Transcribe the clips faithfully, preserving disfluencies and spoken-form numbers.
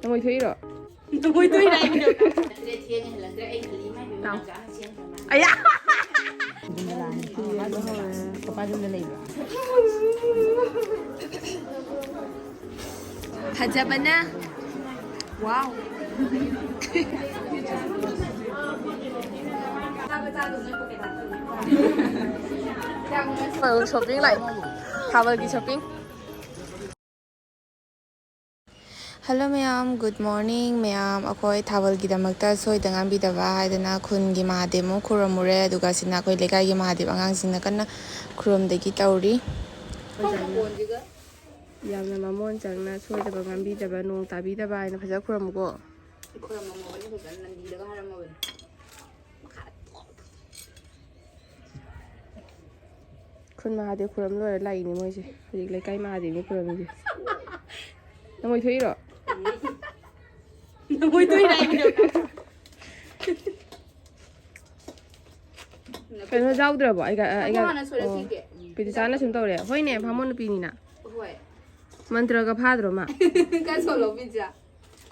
ꯅꯃꯣꯏ ꯊꯣꯛꯏꯔꯣ? ꯅꯃꯣꯏ ꯊꯣꯛꯏꯔꯣ ꯍꯥꯏꯕꯗꯣ? ꯍꯜꯂꯛꯇ꯭ꯔꯦ, ꯊꯦꯡꯉꯦ, ꯍꯜꯂꯛꯇ꯭ꯔꯦ꯫ ꯑꯩ ꯍꯜꯂꯤ ꯏꯃꯥ ꯏꯕꯦꯝꯃ, ꯇꯥꯎ꯫ ꯅꯥꯎꯆꯥꯅ ꯆꯦꯟꯈ꯭ꯔ ꯃꯥꯜꯂꯦ꯫ ꯑꯌꯥ! ꯄꯄꯥ ꯌꯨꯝꯗ ꯂꯩꯕ꯭ꯔꯣ? ꯐꯖꯕꯅ꯫ ꯋꯥꯎ꯫ ꯁꯣꯄꯤꯡ ꯂꯥꯛꯏ꯫ ꯊꯥꯕꯜꯒꯤ ꯁꯣꯄꯤꯡ꯫ ꯍꯜꯂꯣ ꯃꯌꯥꯝ, ꯒꯨꯗ ꯃꯣꯔꯅꯤꯡ ꯃꯌꯥꯝ꯫ ꯑꯩꯈꯣꯏ ꯊꯥꯕꯜꯒꯤꯗꯃꯛꯇ ꯁꯣꯏꯗ ꯉꯥꯝꯕꯤꯗꯕ ꯍꯥꯏꯗꯅ ꯈꯨꯟꯒꯤ ꯃꯍꯥꯗꯦꯕ ꯑꯃꯨꯛ ꯈꯨꯔꯨꯝꯃꯨꯔꯦ, ꯑꯗꯨꯒ ꯁꯤꯅ ꯑꯩꯈꯣꯏ ꯂꯩꯀꯥꯏꯒꯤ ꯃꯍꯥꯗꯦꯕ ꯑꯉꯥꯡꯁꯤꯡꯅ ꯀꯟꯅ ꯈꯨꯔꯨꯝꯗꯒꯤ ꯇꯧꯔꯤ꯫ ꯌꯥꯝꯅ ꯃꯃꯣꯟ ꯆꯪꯅ ꯁꯣꯏꯗꯕ ꯉꯥꯝꯕꯤꯗꯕ, ꯅꯣꯡ ꯇꯥꯕꯤꯗꯕ ꯍꯥꯏꯅ ꯐꯖ ꯈꯨꯔꯨꯝꯃꯨꯀꯣ꯫ ꯈꯨꯔꯨꯝꯃꯝꯃꯕꯅꯤ ꯐꯖꯅ, ꯅꯟꯗꯤꯗꯒ ꯍꯥꯏꯔꯝꯃꯕꯅꯤ꯫ ꯈꯨꯟ ꯃꯍꯥꯗꯦꯕ ꯈꯨꯔꯝ ꯂꯣꯏꯔ ꯂꯥꯛꯏꯅꯦ ꯃꯣꯏꯁꯦ꯫ ꯍꯧꯖꯤꯛ ꯂꯩꯀꯥꯏ ꯃꯍꯥꯗꯦꯕꯅꯤ ꯈꯨꯔꯝꯃꯤꯁꯦ꯫ ꯅꯃꯣꯏ ꯊꯣꯛꯏꯔꯣ? ꯅꯃꯣꯏ ꯊꯣꯛꯏꯔꯣ ꯍꯥꯏꯕꯗꯣ? ꯀꯩꯅꯣ ꯌꯥꯎꯗ꯭ꯔꯕꯣ? ꯑꯩꯒ, ꯑꯩꯒ, ꯍꯥꯟꯅ ꯁꯣꯏꯔꯛꯈꯤꯒꯦ꯫ ꯑꯣ꯫ ꯄꯤꯇꯤꯆꯥꯅ ꯁꯨꯝ ꯇꯧꯔꯦ꯫ ꯍꯣꯏꯅꯦ, ꯚꯥꯃꯣꯟ ꯅꯨꯄꯤꯅꯤꯅ꯫ ꯍꯣꯏ꯫ ꯃꯟꯇ꯭ꯔꯒ ꯐꯥꯗ꯭ꯔꯣ ꯃꯥ? ꯈꯔ ꯁꯣꯜꯂꯣ, ꯄꯤꯇꯤꯆꯥ꯫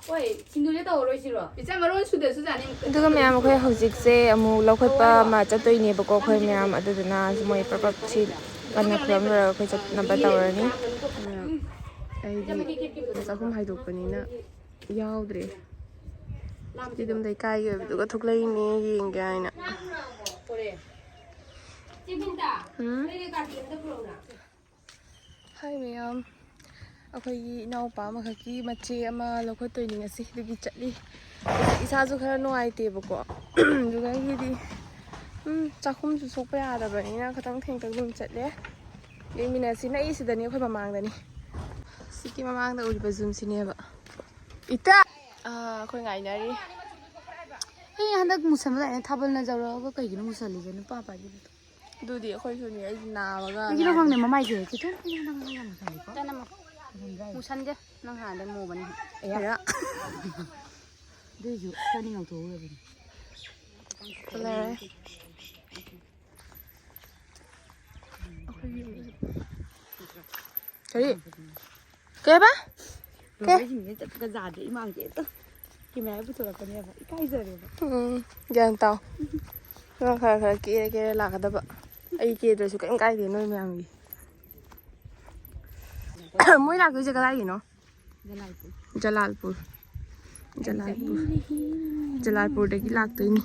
ꯍꯣꯏ, ꯁꯤꯡꯖꯨꯁꯦ ꯇꯧꯔꯔꯣꯏꯁꯤꯔꯣ? ꯄꯤꯇꯤꯆꯥ, ꯃꯔꯣꯟ ꯁꯨꯗ꯭ꯔꯁꯨ ꯌꯥꯅꯤ꯫ ꯑꯗꯨꯒ ꯃꯌꯥꯝ, ꯑꯩꯈꯣꯏ ꯍꯧꯖꯤꯛꯁꯦ ꯑꯃꯨꯛ ꯂꯧꯈꯠꯄ ꯑꯃ ꯆꯠꯇꯣꯏꯅꯦꯕꯀꯣ, ꯑꯩꯈꯣꯏ ꯃꯌꯥꯝ꯫ ꯑꯗꯨꯗꯨꯅ ꯃꯣꯏ ꯄ꯭ꯔꯞ ꯄ꯭ꯔꯞ ꯁꯤ ꯀꯟꯅ ꯈꯨꯔꯝ ꯂꯣꯏꯔꯒ ꯑꯩꯈꯣꯏ ꯆꯠꯅꯕ ꯇꯧꯔꯅꯤ꯫ ꯃꯌꯥꯝ, ꯑꯩꯗꯤ ꯆꯥꯛꯈꯨꯝ ꯍꯥꯏꯗꯣꯛꯄꯅꯤꯅ ꯌꯥꯎꯗ꯭ꯔꯦ꯫ ꯁꯤ ꯑꯗꯨꯝ ꯂꯩꯀꯥꯏꯒꯤ ꯑꯣꯏꯕꯗꯨꯒ ꯊꯣꯛꯂꯛꯏꯅꯦ ꯌꯦꯡꯒꯦ ꯍꯥꯏꯅ꯫ ꯎꯝ꯫ ꯍꯥꯏ ꯃꯌꯥꯝ, ꯑꯩꯈꯣꯏꯒꯤ ꯏꯅꯥꯎꯄꯥ ꯑꯃꯈꯛꯀꯤ ꯃꯆꯦ ꯑꯃ ꯂꯧꯈꯠꯇꯣꯏꯅꯤ ꯉꯁꯤ, ꯑꯗꯨꯒꯤ ꯆꯠꯂꯤ꯫ ꯏꯁꯥꯁꯨ ꯈꯔ ꯅꯨꯡꯉꯥꯏꯇꯦꯕꯀꯣ, ꯑꯗꯨꯒ ꯑꯩꯒꯤꯗꯤ, ꯎꯝ, ꯆꯥꯛꯈꯨꯝꯁꯨ ꯁꯣꯛꯄ ꯌꯥꯗꯕꯅꯤꯅ ꯈꯤꯇꯪ ꯊꯦꯡꯇꯛ ꯑꯗꯨꯝ ꯆꯠꯂꯦ꯫ ꯌꯦꯡꯃꯤꯟꯅꯁꯤ, ꯅꯛꯏꯁꯤꯗꯅꯤ ꯑꯩꯈꯣꯏ ꯃꯃꯥꯡꯗꯅꯤ꯫ ꯁꯤꯒꯤ ꯃꯃꯥꯡꯗ ꯎꯔꯤꯕ ꯌꯨꯝꯁꯤꯅꯦꯕ꯫ ꯏꯇꯥ! ꯑꯥ, ꯑꯩꯈꯣꯏ ꯉꯥꯏꯅꯔꯤ꯫ ꯑꯩ ꯍꯟꯗꯛ ꯃꯨꯁꯟꯕ ꯂꯥꯛꯑꯦ, ꯊꯥꯕꯜꯅ ꯌꯧꯔꯛꯑꯒ ꯀꯩꯒꯤꯅꯣ ꯃꯨꯁꯜꯂꯤꯁꯦ ꯅꯨꯄꯥ ꯄꯥꯏꯕꯤꯗꯣ? ꯑꯗꯨꯗꯤ ꯑꯩꯈꯣꯏꯁꯨꯅꯤ, ꯑꯩꯁꯨ ꯅꯥꯕꯒ ꯀꯩꯒꯤꯅꯣ ꯈꯪꯗꯦ, ꯃꯃꯥꯏꯁꯦ ꯈꯤꯇꯪ ꯈꯤꯇꯪ ꯈꯤꯇꯪ ꯈꯤꯇꯪ ꯃꯨꯁꯜꯂꯤꯀꯣ꯫ ꯃꯨꯁꯟꯗꯦ, ꯅꯪ ꯍꯥꯟꯅꯗꯩ ꯃꯨꯕꯅꯤ꯫ ꯑꯌꯥ꯫ ꯑꯗꯨꯏꯁꯨ ꯈꯔꯅꯤ ꯉꯧꯊꯣꯛꯎꯔꯕꯅꯤ꯫ ꯐꯖꯔꯦ꯫ ꯀꯔꯤ? ꯀꯩ ꯍꯥꯏꯕ? ꯏꯃꯥꯟꯅꯕꯤꯁꯤꯡꯁꯦ ꯆꯠꯄꯒ ꯌꯥꯗ꯭ꯔꯦ, ꯏꯃꯥꯟꯅꯕꯤ ꯑꯝꯇ ꯀꯦꯃꯦꯔꯥ ꯄꯨꯊꯣꯔꯛꯀꯅꯦꯕ, ꯏꯀꯥꯏꯖꯔꯦꯕ꯫ ꯎꯝ, ꯒ꯭ꯌꯥꯟ ꯇꯥꯎ꯫ ꯈꯔ ꯈꯔ ꯈꯔ ꯀꯦꯔ ꯀꯦꯔ ꯂꯥꯛꯀꯗꯕ꯫ ꯑꯩ ꯀꯦꯗ꯭ꯔꯁꯨ ꯀꯔꯤꯝ ꯀꯥꯏꯗꯦ ꯅꯣꯏ ꯃꯌꯥꯝꯒꯤ꯫ ꯃꯣꯏ ꯂꯥꯛꯇꯣꯏꯁꯦ ꯀꯗꯥꯏꯒꯤꯅꯣ? ꯖꯂꯥꯜꯄꯨꯔ꯫ ꯖꯂꯥꯜꯄꯨꯔ꯫ ꯖꯂꯥꯜꯄꯨꯔꯗꯒꯤ ꯂꯥꯛꯇꯣꯏꯅꯤ꯫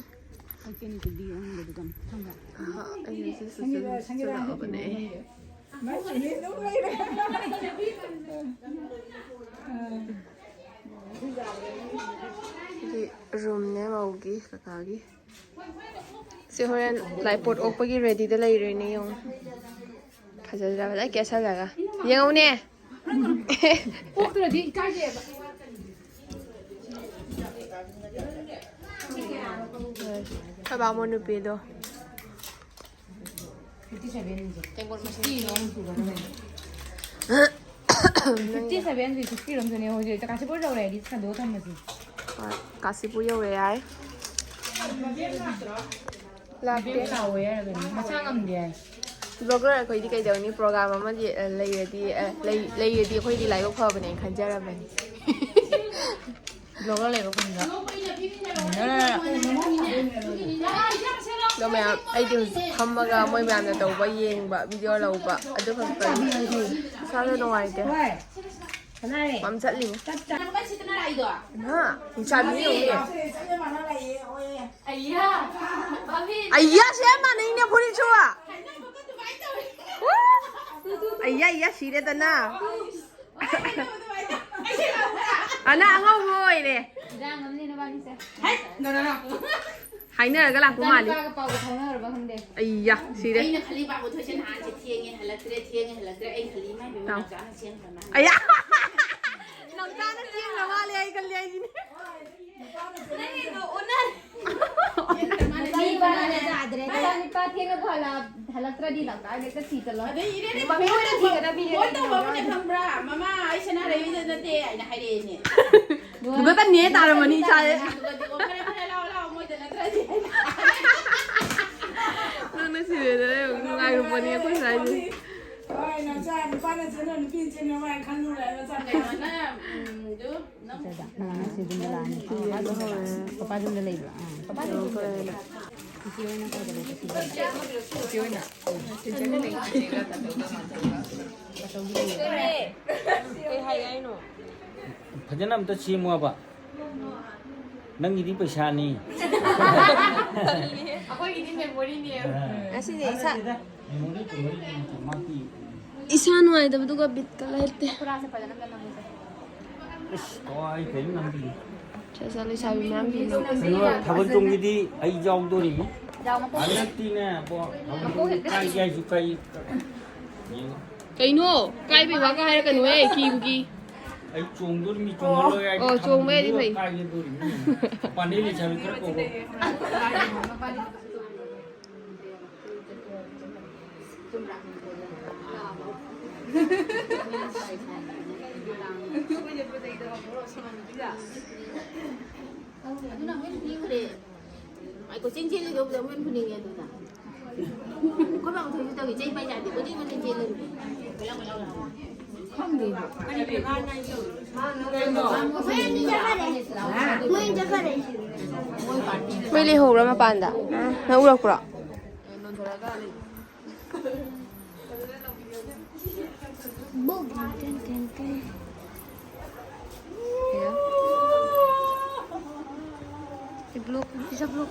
ꯑꯩ ꯍꯧꯖꯤꯛ ꯁꯨꯁꯨ ꯂꯥꯛꯑꯕꯅꯦ꯫ ꯁꯤ ꯔꯨꯝꯅꯦ ꯃꯧꯒꯤ ꯀꯀꯥꯒꯤ꯫ ꯁꯤ ꯍꯣꯔꯦꯟ ꯂꯥꯏꯄꯣꯠ ꯑꯣꯛꯄꯒꯤ ꯔꯦꯗꯤꯗ ꯂꯩꯔꯦꯅꯦ, ꯌꯦꯡꯉꯣ꯫ ꯐꯖꯗ꯭ꯔꯥ? ꯐꯖꯅ ꯀꯦꯁꯜꯂꯒ꯫ ꯌꯦꯡꯉꯨꯅꯦ꯫ ꯑꯣꯛꯇ꯭ꯔꯗꯤ ꯏꯀꯥꯏꯖꯩꯌꯦꯕ꯫ ꯑꯩꯈꯣꯏ ꯕꯥꯃꯣꯟ ꯅꯨꯄꯤꯗꯣ꯫ ꯐꯤꯐꯇꯤ ꯁꯚꯦꯟ ꯁꯤꯛꯁꯇꯤ ꯔꯣꯝ ꯁꯨꯒꯗꯕꯅꯦ꯫ ꯐꯤꯐꯇꯤ ꯁꯚꯦꯟ ꯁꯤꯛꯁꯇꯤ ꯔꯣꯝꯗꯨꯅꯦ ꯍꯧꯖꯤꯛ ꯀꯥꯟꯆꯤꯄꯨꯔ ꯌꯧꯔꯛꯑꯗꯤ ꯁꯟꯗꯣꯛꯑ ꯊꯝꯃꯁꯤ꯫ ꯍꯣꯏ, ꯀꯥꯁꯤꯄꯨꯔ ꯌꯧꯔꯦ ꯌꯥꯏ꯫ ꯂꯥꯛꯇꯦ꯫ ꯏꯕꯦꯝ ꯂꯥꯛꯑꯣ ꯍꯥꯏꯔꯒꯅꯤ, ꯃꯁꯥ ꯉꯝꯗꯦ ꯍꯥꯏ꯫ ꯕ꯭ꯂꯣꯒꯔ ꯑꯩꯈꯣꯏꯗꯤ ꯀꯩꯗꯧꯅꯤ? ꯄ꯭ꯔꯣꯒ꯭ꯔꯥꯝ ꯑꯃ ꯂꯩꯔꯗꯤ, ꯑ, ꯂꯩ-, ꯂꯩꯔꯗꯤ ꯑꯩꯈꯣꯏꯗꯤ ꯂꯥꯏꯕꯛ ꯐꯕꯅꯦꯅ ꯈꯟꯖꯔꯕꯅꯤ꯫ ꯕ꯭ꯂꯣꯒꯔ ꯂꯩꯕ ꯈꯨꯟꯗ꯫ ꯑꯗꯣ ꯃꯌꯥꯝ, ꯑꯩꯗꯤ ꯍꯧꯖꯤꯛ ꯐꯝꯃꯒ ꯃꯣꯏ ꯃꯌꯥꯝꯅ ꯇꯧꯕ ꯌꯦꯡꯕ, ꯚꯤꯗꯤꯑꯣ ꯂꯧꯕ, ꯑꯗꯨ ꯈꯛꯇꯅꯤ꯫ ꯏꯁꯥꯁꯨ ꯅꯨꯡꯉꯥꯏꯇꯦ꯫ ꯃꯝ ꯆꯠꯂꯤꯅꯦ꯫ ꯏꯃꯥ, ꯂꯩꯁꯥꯕꯤꯅ ꯌꯦꯡꯉꯨꯅꯦ꯫ ꯑꯩꯌꯥ, ꯁꯦ ꯌꯥꯝ ꯃꯥꯟꯅꯩꯅꯦ ꯐꯨꯔꯤꯠꯁꯨ꯫ ꯑꯩꯌꯥ, ꯑꯩꯌꯥ, ꯁꯤꯔꯦꯗꯅ꯫ ꯑꯅ ꯑꯉꯧꯕ ꯑꯣꯏꯔꯦ꯫ ꯏꯟꯖꯥꯡ ꯑꯃꯅꯦ ꯅꯕꯥꯅꯤꯁꯦ꯫ ꯍꯥꯏꯅꯔꯒ ꯂꯥꯛꯄ ꯃꯥꯜꯂꯤ꯫ ꯅꯨꯄꯥꯒ ꯄꯥꯎꯒ ꯐꯥꯎꯅꯔꯕ ꯈꯪꯗꯦ꯫ ꯑꯩꯌꯥ, ꯁꯤꯔꯦ꯫ ꯑꯩꯅ ꯈꯜꯂꯤ ꯕꯥꯕꯨ ꯊꯣꯏꯁꯦ ꯅꯍꯥꯟꯁꯦ ꯊꯦꯡꯉꯦ, ꯍꯜꯂꯛꯇ꯭ꯔꯦ, ꯊꯦꯡꯉꯦ, ꯍꯜꯂꯛꯇ꯭ꯔꯦ꯫ ꯑꯩ ꯈꯜꯂꯤ ꯃꯥꯏ ꯇꯥꯎ꯫ ꯅꯥꯎꯆꯥꯅ ꯁꯦꯝꯈ꯭ꯔ ꯃꯥꯜꯂꯦ꯫ ꯑꯩꯌꯥ! ꯅꯥꯎꯆꯥꯅ ꯁꯦꯝꯈ꯭ꯔ ꯃꯥꯜꯂꯦ, ꯑꯩ ꯈꯜꯂꯤ ꯍꯥꯏꯁꯤꯅꯦ꯫ ꯅꯪꯒꯤꯗꯣ ꯑꯣꯟꯅꯔꯦ꯫ ꯃꯥꯅ ꯅꯆꯥꯅꯨꯄꯥꯅ ꯁꯦꯝꯈ꯭ꯔ ꯃꯥꯜꯂꯦ꯫ ꯌꯥꯗ꯭ꯔꯦ꯫ ꯅꯆꯥꯅꯨꯄꯥ ꯊꯦꯡꯅꯕꯨ ꯍꯜꯂꯛ-, ꯍꯜꯂꯛꯇ꯭ꯔꯗꯤ ꯅꯥꯎꯆꯥ ꯍꯦꯛꯇ ꯊꯤ ꯆꯠꯂꯣ꯫ ꯑꯗꯩ ꯏꯔꯦꯟꯅ ꯃꯃꯤ ꯐꯣꯟ ꯑꯣꯏꯅ ꯇꯧꯕ-, ꯊꯤꯒꯗꯕꯅꯤꯅꯦ ꯐꯣꯟ ꯇꯧꯕ ꯑꯃꯅ ꯅꯥꯎꯆꯥ꯫ ꯈꯪꯕ꯭ꯔꯥ? "ꯃꯃꯥ, ꯑꯩ ꯁꯅꯥꯔꯩꯗ ꯅꯠꯇꯦ" ꯍꯥꯏꯅ ꯍꯥꯏꯔꯛꯑꯦꯅꯦ꯫ ꯂꯣꯏꯔꯦ꯫ ꯐꯨꯒꯠꯀꯅꯤꯍꯦ ꯇꯥꯔꯝꯃꯅꯤ ꯏꯆꯥꯁꯦ꯫ ꯑꯗꯨꯒ, "ꯑꯣ, ꯐꯔꯦ, ꯐꯔꯦ, ꯂꯥꯛꯑꯣ, ꯂꯥꯛꯑꯣ, ꯃꯣꯏꯗ ꯅꯠꯇ꯭ꯔꯗꯤ" ꯍꯥꯏꯅ꯫ ꯅꯪꯅ ꯁꯤꯔꯦꯗꯅ ꯌꯦꯡꯉꯨ, ꯅꯨꯡꯉꯥꯏꯔꯨꯕꯅꯤ ꯑꯩꯈꯣꯏ ꯁ꯭ꯋꯥꯏꯁꯦ꯫ ꯍꯣꯏ, ꯅꯆꯥ ꯅꯨꯄꯥꯅ ꯆꯦꯟꯅ ꯅꯨꯄꯤꯅ ꯆꯦꯟꯅ ꯃꯥꯏ ꯈꯜꯂꯨꯔꯦ, ꯅꯆꯥ ꯀꯩꯅꯣꯅ, ꯎꯝ, ꯑꯗꯨ ꯅꯪ ꯅꯪ ꯑꯁꯤ ꯌꯨꯝꯗ ꯂꯥꯛꯑꯅꯤ꯫ ꯄꯄꯥꯗꯨ ꯌꯨꯝꯗ ꯂꯩꯕ꯭ꯔꯥ? ꯑꯥ, ꯄꯄꯥꯗꯨ ꯌꯨꯝꯗ ꯂꯩꯕ꯭ꯔꯥ? ꯏꯆꯦ ꯑꯣꯏꯅ ꯀꯥꯏꯗ ꯂꯩꯕ? ꯏꯆꯦ ꯑꯣꯏꯅ? ꯏꯆꯦ ꯑꯣꯏꯅ? ꯀꯩ ꯍꯥꯏꯒꯦ ꯍꯥꯏꯅꯣ? ꯐꯖꯅ ꯑꯝꯇ ꯁꯦꯝꯃꯣꯕ꯫ ꯅꯪꯒꯤꯗꯤ ꯄꯩꯁꯥꯅꯤ꯫ ꯑꯩꯈꯣꯏꯒꯤꯗꯤ ꯃꯦꯃꯣꯔꯤꯅꯦ꯫ ꯑ꯫ ꯉꯁꯤꯗꯤ ꯏꯁꯥ ꯅꯠꯇꯦꯗ, ꯃꯦꯃꯣꯔꯤ ꯇꯦꯃꯣꯔꯤ ꯅꯠꯇꯦ, ꯃꯥꯒꯤ ꯏꯁꯥ ꯅꯨꯡꯉꯥꯏꯇꯕꯗꯨꯒ ꯕꯤꯠꯀ ꯂꯩꯇꯦ꯫ ꯏꯁ, ꯀꯥꯏ ꯀꯩꯅꯣ ꯅꯪꯒꯤ? ꯁꯦ, ꯁꯦ, ꯂꯩꯁꯥꯕꯤ ꯃꯌꯥꯝꯒꯤ ꯀꯩꯅꯣ, ꯊꯥꯕꯜ ꯆꯣꯡꯕꯤꯗꯤ ꯑꯩ ꯌꯥꯎꯗꯣꯔꯤꯃꯤ꯫ ꯌꯥꯎ, ꯃꯀꯣꯛ ꯍꯟꯗꯛꯇꯤꯅꯦ, ꯕꯣ, ꯊꯥꯕꯜ ꯆꯣꯡꯕꯤ ꯀꯥꯏꯒꯦ ꯍꯥꯏꯁꯨ ꯀꯥꯏ꯫ ꯀꯩꯅꯣ? ꯀꯥꯏꯕꯩ ꯋꯥꯒ ꯍꯥꯏꯔꯛꯀꯅꯨꯍꯦ, ꯀꯤꯕꯨ ꯀꯤ꯫ ꯑꯩ ꯆꯣꯡꯗꯣꯔꯤꯃꯤ, ꯆꯣꯡꯍꯜꯂꯣꯏ ꯍꯥꯏ꯫ ꯑꯣ, ꯆꯣꯡꯕ ꯌꯥꯏꯗꯤ ꯐꯩ꯫ ꯀꯥꯏꯒꯦ ꯇꯧꯔꯤꯃꯤ꯫ ꯃꯄꯥꯟꯗꯩ ꯂꯩꯁꯥꯕꯤ ꯈꯔ ꯀꯧꯔꯣ꯫ ꯑꯗꯨꯅ ꯑꯃꯨꯛ ꯍꯦꯟꯅ ꯊꯤꯈ꯭ꯔꯦ꯫ ꯑꯩ ꯀꯣꯏꯆꯦꯟ ꯆꯦꯜꯂꯤꯗꯣ ꯑꯃꯨꯛ ꯍꯦꯟꯅ ꯐꯨꯅꯤꯡꯉꯦ ꯑꯗꯨꯅ꯫ ꯑꯩꯈꯣꯏ ꯃꯥ ꯃꯊꯛꯁꯨ ꯇꯧꯏ, ꯆꯩ ꯄꯥꯏ ꯌꯥꯗꯦ, ꯀꯣꯏꯆꯦꯟ ꯀꯣꯏꯆꯦꯟ ꯆꯦꯜꯂꯤ꯫ ꯈꯪꯗꯦ꯫ ꯃꯣꯏ ꯂꯩꯍꯧꯕ꯭ꯔꯥ ꯃꯄꯥꯟꯗ? ꯅꯪ ꯎꯔꯛꯄ꯭ꯔꯣ? ꯁꯤ ꯕ꯭ꯂꯣꯛ, ꯁꯤ ꯕ꯭ꯂꯣꯛ꯫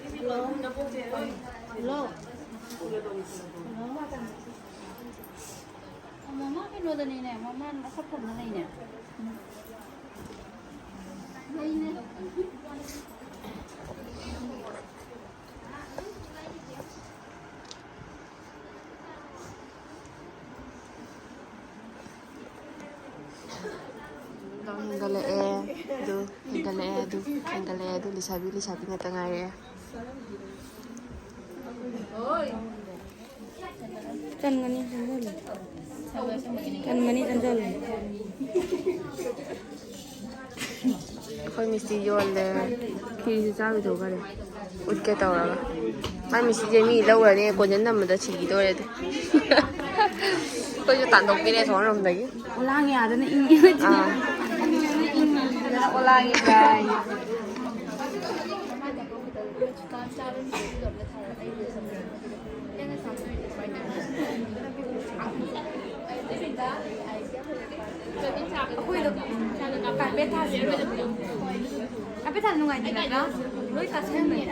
ꯍꯜꯂꯣ꯫ ꯍꯜꯂꯣ꯫ ꯃꯃꯥ ꯀꯩꯅꯣꯗꯅꯤꯅꯦ, ꯃꯃꯥ ꯑꯁꯛꯐꯝꯗ ꯂꯩꯅꯦ꯫ ꯂꯩꯅꯦ꯫ ꯍꯦꯟꯒꯠꯂꯛꯑꯦ ꯑꯗꯨ, ꯍꯦꯟꯒꯠꯂꯛꯑꯦ ꯑꯗꯨ, ꯍꯦꯟꯒꯠꯂꯛꯑꯦ ꯑꯗꯨ, ꯂꯩꯁꯥꯕꯤ, ꯂꯩꯁꯥꯕꯤ ꯉꯥꯛꯇ ꯉꯥꯏꯔꯛꯑꯦ꯫ ꯆꯟꯒꯅꯤ, ꯆꯟꯁꯤꯜꯂꯨ꯫ ꯆꯟꯒꯅꯤ, ꯆꯟꯁꯤꯜꯂꯨ꯫ ꯑꯩꯈꯣꯏ ꯃꯤꯁꯇꯤ ꯌꯣꯜꯂꯦ꯫ ꯈꯤꯔꯁꯨ ꯆꯥꯔꯨꯊꯣꯛꯈꯔꯦ꯫ ꯎꯠꯀꯦ ꯇꯧꯔꯒ꯫ ꯃꯥꯏ ꯃꯤꯁꯇꯤꯁꯦ ꯃꯤ ꯂꯧꯔꯅꯤ, ꯀꯣꯟꯖꯟ ꯅꯝꯕꯗ ꯁꯤꯈꯤꯗꯣꯔꯦ ꯑꯗꯨ꯫ ꯑꯩꯈꯣꯏꯁꯨ ꯇꯥꯟꯊꯣꯛꯄꯤꯔꯦ ꯁꯣꯝꯔꯣꯝꯗꯒꯤ꯫ ꯑꯣꯂꯥꯡ ꯌꯥꯗꯅ ꯏꯪꯉꯤ꯫ ꯑꯥ꯫ ꯑꯣꯂꯥꯡ ꯌꯥꯏ꯫ ꯑꯩꯈꯣꯏꯗꯣ ꯀꯥꯔꯄꯦꯠ ꯊꯥꯁꯤꯔꯣ? ꯀꯥꯔꯄꯦꯠ ꯊꯥ ꯅꯨꯡꯉꯥꯏꯇꯦ ꯅꯠꯇ꯭ꯔꯥ? ꯂꯣꯏ ꯇꯥꯁꯟꯕꯅꯦ꯫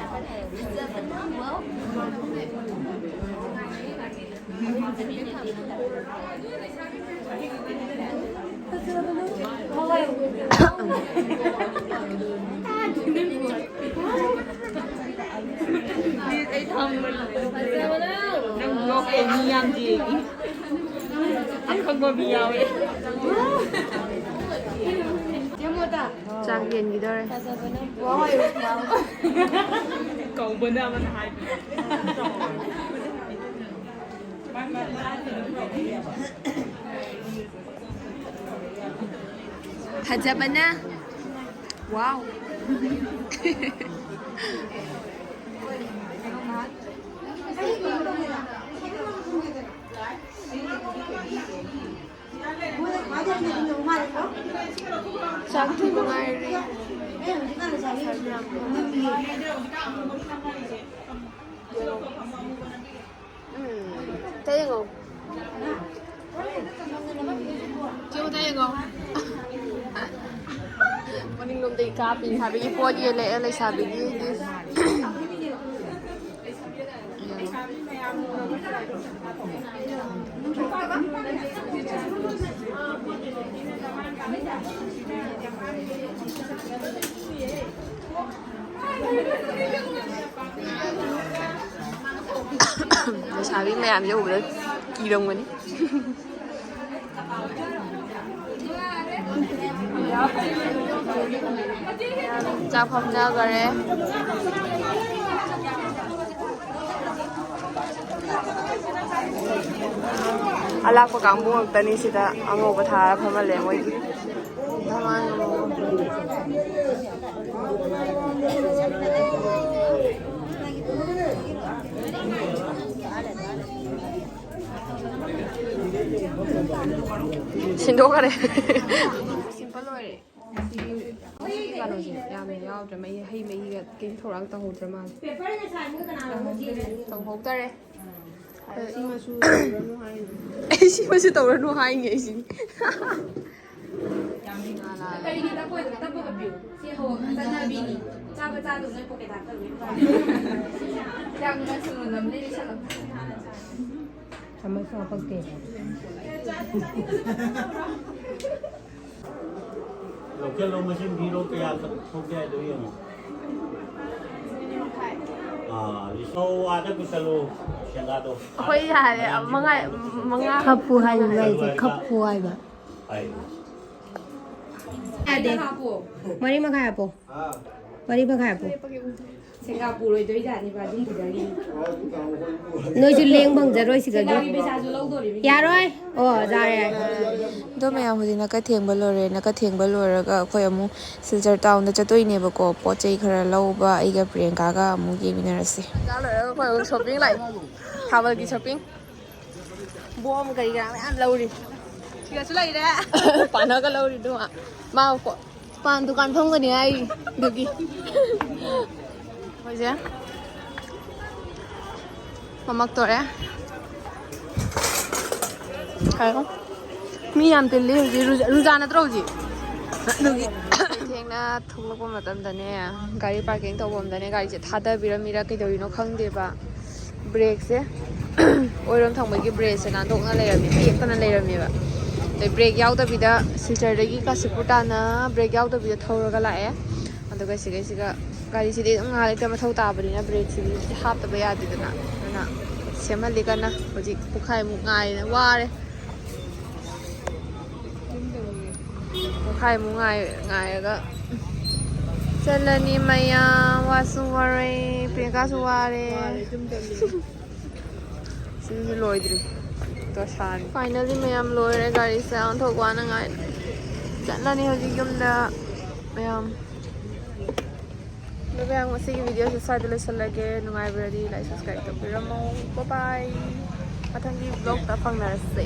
ꯅꯪ ꯕ꯭ꯂꯣꯛꯇꯩ ꯃꯤ ꯌꯥꯝ ꯌꯦꯡꯉꯤ꯫ ꯑꯈꯪꯕ ꯃꯤ ꯌꯥꯎꯋꯦ꯫ ꯆꯥꯛ ꯌꯦꯟꯈꯤꯗꯧꯔꯦ꯫ ꯀꯧꯕꯅ ꯑꯃꯅ ꯍꯥꯏꯕ꯫ ꯐꯖꯕꯅ꯫ ꯋꯥꯎ꯫ ꯆꯥꯛ ꯊꯣꯡꯕ ꯉꯥꯏꯔꯤ꯫ ꯎꯝ, ꯇꯌꯦꯡꯉꯣ꯫ ꯆꯦ, ꯇꯌꯦꯡꯉꯣ꯫ ꯃꯅꯤꯡꯂꯣꯝꯗꯒꯤ ꯀꯥꯞꯄꯤ ꯍꯥꯏꯕꯒꯤ ꯄꯣꯠ ꯌꯦꯜꯂꯛꯑꯦ ꯂꯩꯁꯥꯕꯤꯒꯤ꯫ ꯂꯩꯁꯥꯕꯤ ꯃꯌꯥꯝꯁꯦ ꯎꯕꯗ ꯀꯤꯔꯝꯒꯅꯤ꯫ ꯆꯥꯛ ꯐꯝꯅꯈꯔꯦ꯫ ꯑꯂꯥꯛꯄ ꯀꯥꯡꯕꯨ ꯉꯥꯛꯇꯅꯤ ꯁꯤꯗ ꯑꯉꯧꯕ ꯊꯥꯔ ꯐꯝꯍꯜꯂꯦ ꯃꯣꯏꯒꯤ꯫ ꯁꯤꯟꯗꯣꯛꯈꯔꯦ꯫ ꯁꯤꯝꯄꯜ ꯑꯣꯏꯔꯦ꯫ ꯉꯁꯤꯒꯤ ꯀꯩꯅꯣꯁꯦ ꯌꯥꯝꯅ ꯌꯥꯎꯗ꯭ꯔꯦ꯫ ꯃꯍꯤ, ꯍꯩ ꯃꯍꯤꯒ ꯀꯩꯝ ꯊꯧꯔꯥꯡ ꯇꯧꯍꯧꯗ꯭ꯔ ꯃꯥꯜꯂꯦ꯫ ꯇꯧꯍꯧꯗꯔꯦ꯫ ꯁꯤꯃꯁꯨ ꯇꯧꯔꯅꯨ ꯍꯥꯏꯔꯤꯅꯦ꯫ ꯑꯩ ꯁꯤꯃꯁꯨ ꯇꯧꯔꯅꯨ ꯍꯥꯏꯅꯦ ꯑꯩꯁꯤꯗꯤ꯫ ꯀꯔꯤꯒꯤ ꯇꯞꯄꯣꯏꯗꯣ? ꯇꯞꯄꯒ ꯄꯤꯌꯨ꯫ ꯁꯤ ꯍꯧ-, ꯆꯠꯅꯕꯤꯅꯤ꯫ ꯆꯥꯕ ꯆꯥꯗꯕ ꯅꯣꯏ ꯄꯣꯀꯦꯠ ꯍꯥꯞꯇꯕꯅꯤ꯫ ꯌꯥꯝꯅ ꯁꯨꯅ ꯅꯝꯂꯤ ꯂꯩꯁꯜꯂꯣ꯫ ꯆꯥꯃꯁꯁꯨ ꯍꯥꯄꯛꯇꯦ꯫ ꯂꯣꯀꯦꯜꯂꯣ ꯃꯁꯤꯡ ꯊꯤꯔꯣ, ꯀꯌꯥ ꯊꯣꯛꯀꯦ ꯍꯥꯏꯗꯣ ꯌꯦꯡꯉꯣ꯫ ꯑꯥ, ꯂꯤꯁꯤꯡ ꯑꯥꯗ ꯄꯨꯁꯜꯂꯨ, ꯁꯦꯟꯗꯥꯗꯣ꯫ ꯑꯩꯈꯣꯏ ꯌꯥꯔꯦ, ꯃꯉꯥ, ꯃꯉꯥ꯫ ꯈꯞꯄꯨ ꯍꯥꯏꯕ ꯍꯥꯏꯁꯦ, ꯈꯞꯄꯨ ꯍꯥꯏꯕ꯫ ꯍꯥꯏ꯫ ꯌꯥꯗꯦ꯫ ꯃꯔꯤ ꯃꯈꯥꯏ ꯍꯥꯞꯄꯣ꯫ ꯃꯔꯤ ꯃꯈꯥꯏ ꯍꯥꯞꯄꯣ꯫ ꯁꯦꯟꯒꯥ ꯄꯨꯔꯣꯏꯗꯣꯏꯖꯥꯠꯅꯤꯕ ꯑꯗꯨꯝꯕꯗꯒꯤ꯫ ꯅꯣꯏꯁꯨ ꯂꯦꯡ ꯐꯪꯖꯔꯣꯏ ꯁꯤꯗꯒꯤ꯫ ꯁꯦꯟꯒꯥꯒꯤ ꯄꯩꯁꯥꯁꯨ ꯂꯧꯗꯣꯔꯤꯕꯅꯤ꯫ ꯌꯥꯔꯣꯏ꯫ ꯑꯣ, ꯌꯥꯔꯦ, ꯌꯥꯔꯦ꯫ ꯑꯗꯣ ꯃꯌꯥꯝ ꯍꯧꯖꯤꯛꯅ ꯀꯩꯊꯦꯡꯕ ꯂꯣꯏꯔꯦ꯫ ꯀꯩꯊꯦꯡꯕ ꯂꯣꯏꯔꯒ ꯑꯩꯈꯣꯏ ꯑꯃꯨꯛ ꯁꯤꯜꯆꯔ ꯇꯥꯎꯟꯗ ꯆꯠꯇꯣꯏꯅꯦꯕꯀꯣ꯫ ꯄꯣꯠ ꯆꯩ ꯈꯔ ꯂꯧꯕ ꯑꯩꯒ ꯄ꯭ꯔꯤꯌꯥꯡꯀꯥꯒ ꯑꯃꯨꯛ ꯌꯦꯡꯃꯤꯟꯅꯔꯁꯦ꯫ ꯆꯥ ꯂꯣꯏꯔꯒ ꯑꯩꯈꯣꯏ ꯑꯃꯨꯛ ꯁꯣꯞꯄꯤꯡ ꯂꯥꯛꯑꯦ꯫ ꯊꯥꯕꯜꯒꯤ ꯁꯣꯞꯄꯤꯡ꯫ ꯕꯣꯝ ꯀꯔꯤ ꯀꯔꯥ ꯃꯌꯥꯝ ꯂꯧꯔꯤ꯫ ꯁꯤꯗꯁꯨ ꯂꯩꯔꯦ꯫ ꯄꯥꯅꯒ ꯂꯧꯔꯤꯗꯨ ꯃꯥ꯫ ꯃꯥ ꯀꯣ-, ꯄꯥꯟ ꯗꯨꯀꯥꯟ ꯐꯝꯒꯅꯤ ꯍꯥꯏꯔꯤ ꯑꯗꯨꯒꯤ꯫ ꯑꯩꯈꯣꯏꯁꯦ ꯃꯝꯃꯛꯇꯣꯔꯦ꯫ ꯍꯥꯏꯌꯣ꯫ ꯃꯤ ꯌꯥꯝ ꯇꯤꯜꯂꯤ ꯍꯧꯖꯤꯛ꯫ ꯔꯨꯖꯥ, ꯔꯨꯖꯥ ꯅꯠꯇ꯭ꯔꯣ ꯍꯧꯖꯤꯛ? ꯑꯗꯨꯒꯤ꯫ ꯊꯦꯡꯅ ꯊꯣꯛꯂꯛꯄ ꯃꯇꯝꯗꯅꯦ, ꯒꯥꯔꯤ ꯄꯥꯔꯀꯤꯡ ꯇꯧꯐꯝꯗꯅꯦ ꯒꯥꯔꯤꯁꯦ ꯊꯥꯗꯕꯤꯔꯝꯃꯤꯔ ꯀꯩꯗꯧꯔꯤꯅꯣ ꯈꯪꯗꯦꯕ꯫ ꯕ꯭ꯔꯦꯛꯁꯦ, ꯑꯣꯏꯔꯣꯝ ꯊꯪꯕꯒꯤ ꯕ꯭ꯔꯦꯛꯁꯦ ꯅꯥꯟꯊꯣꯛꯅ ꯂꯩꯔꯝꯃꯦ, ꯇꯦꯛꯇꯅ ꯂꯩꯔꯝꯃꯦꯕ꯫ ꯑꯗꯩ ꯕ꯭ꯔꯦꯛ ꯌꯥꯎꯗꯕꯤꯗ, ꯁꯤꯜꯆꯔꯗꯒꯤ ꯀꯥꯁꯤꯄꯨꯔ ꯇꯥꯟꯅ ꯕ꯭ꯔꯦꯛ ꯌꯥꯎꯗꯕꯤꯗ ꯊꯧꯔꯒ ꯂꯥꯛꯑꯦ꯫ ꯑꯗꯨꯒ ꯁꯤꯒꯩꯁꯤꯒ ꯒꯥꯔꯤꯁꯤꯗꯤ ꯑꯗꯨꯝ ꯉꯥꯏꯍꯥꯛ ꯂꯩꯇ ꯃꯊꯧ ꯇꯥꯕꯅꯤꯅ ꯕ꯭ꯔꯦꯛꯁꯤꯗꯤ ꯍꯥꯞꯇꯕ ꯌꯥꯗꯦꯗꯅ꯫ ꯑꯗꯨꯅ ꯁꯦꯝꯍꯜꯂꯤ ꯀꯟꯅ꯫ ꯍꯧꯖꯤꯛ ꯄꯨꯡꯈꯥꯏꯃꯨꯛ ꯉꯥꯏꯔꯦ, ꯋꯥꯔꯦ꯫ ꯈꯥꯏꯃꯨꯛ ꯉꯥꯏ ꯉꯥꯏꯔꯒ ꯆꯠꯂꯅꯤ ꯃꯌꯥꯝ꯫ ꯋꯥꯁꯨ ꯋꯥꯔꯦ, ꯄ꯭ꯔꯤꯌꯥꯡꯀꯥꯁꯨ ꯋꯥꯔꯦ꯫ ꯁꯤꯁꯨ ꯂꯣꯏꯗ꯭ꯔꯤ꯫ ꯗꯣꯁꯥꯅꯤ꯫ Finally ꯃꯌꯥꯝ ꯂꯣꯏꯔꯦ꯫ ꯒꯥꯔꯤꯁꯦ ꯑꯣꯟꯊꯣꯛ ꯋꯥꯅ ꯉꯥꯏ ꯆꯠꯂꯅꯤ ꯍꯧꯖꯤꯛ ꯌꯨꯝꯗ ꯃꯌꯥꯝ꯫ ꯑꯗꯣ ꯃꯌꯥꯝ, ꯉꯁꯤꯒꯤ videoꯁꯦ ꯁ꯭ꯋꯥꯏꯗ ꯂꯣꯏꯁꯤꯜꯂꯒꯦ꯫ ꯅꯨꯡꯉꯥꯏꯕꯤꯔꯗꯤ like, subscribe ꯇꯧꯕꯤꯔꯝꯃꯣ꯫ Bye bye꯫ ꯃꯊꯪꯒꯤ vlogꯇ ꯐꯪꯅꯔꯁꯦ꯫